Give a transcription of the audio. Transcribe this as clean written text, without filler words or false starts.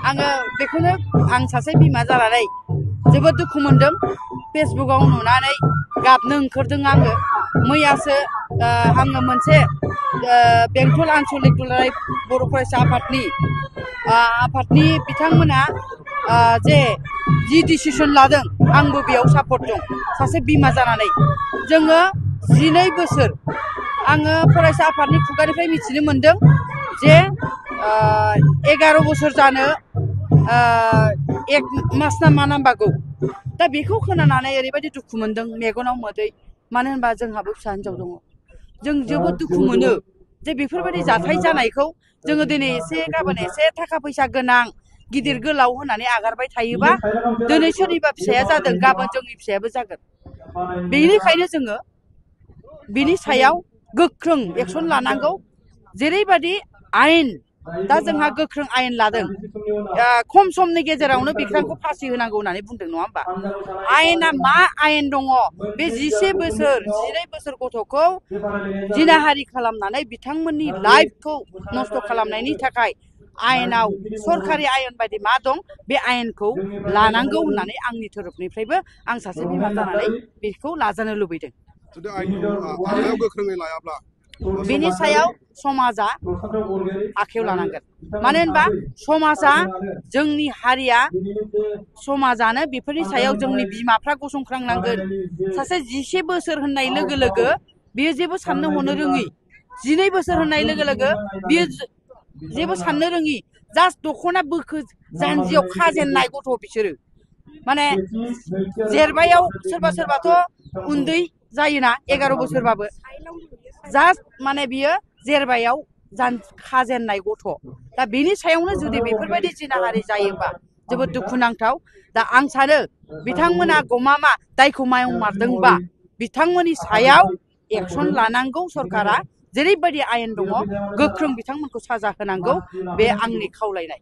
आङो बेखौनो आं सासे बिमा जानानै जोबोद दुखु मोनदों फेसबुकाव नुनानै गाबनो ओंखारदों आङो मैयासो आङो मोनसे बेंटल आनसलिक दुलाराय बर' फरायसा आफादनि बिथांमोना जे जि डिसिसन लादों आंबो बेयाव सापर्ट दं सासे बिमा जानानै जोङो 12 बोसोर आङो फरायसा आफादनि खुगानिफ्राय मिथिनो मोनदों जे 11 बोसोर जानो 1 मास ना मा नांबावगौ दा बेखौ खोनानानै ओरैबायदि दुखु मोनदों मेगनाव मोदै मानो होनबा जोंहाबो फिसा हिनजाव दङ जों जोबोद दुखु मोनो जे बेफोरबायदि जाथाय जानायखौ जोङो दिनै एसे गाबोन एसे थाखा फैसा गोनां गिदिर गोलाव होननानै आगारबाय थायोबा दिनै सोरनिबा फिसाया जादों गाबोन जोंनि फिसायाबो जागोन बेनिखायनो जोङो बिनि सायाव गोख्रों एक्सन लानांगौ जेरैबायदि आयेन दा जोंहा गोख्रों आयेन लादों खम समनि गेजेरावनो बिख्रांखौ फासि होनांगौ होननानै बुंदों नङा होमबा आयेना मा आयेन दङ बे 12 बोसोर गथ'खौ जिनाहारि खालामनानै बिथांमोननि लाइफखौ नस्थ' खालामनायनि थाखाय आयेनाव सरखारि आयेन बायदि मा दं बे आयेनखौ लानांगौ होननानै आंनि तरफनिफ्रायबो आं सासे बिमा जानानै बेखौ लाजानो लुबैदों बेनि सायाव समाजा आखायाव लानांगोन मानो होनबा समाजा जोंनि हारिया समाजानो बेफोरनि सायाव जोंनि बिमाफ्रा गसंख्रांनांगोन सासे 11 बोसोर होननाय लोगो लोगो बियो जेबो साननो हनो रोङि 12 बोसोर होननाय लोगो लोगो बियो जेबो साननो रोङि जास्ट दखना बोखो जानजियाव खाजेननाय गथ' बिसोरो माने जेरबायाव सोरबा सोरबाथ' उन्दै जायोना 11 बोसोरबाबो जास्ट माने बियो जेरबायाव खाजेननाय गथ' दा बेनि सायावनो जुदि बेफोरबायदि जिनाहारि जायोबा जोबोद दुखुनांथाव दा आं सानो बिथांमोना गमामा दायखौ मावमारदोंबा बिथांमोननि सायाव एक्सन लानांगौ सरकारा जेरैबायदि आयेन दङ गोख्रों बिथांमोनखौ साजा होनांगौ बे आंनि खावलायनाय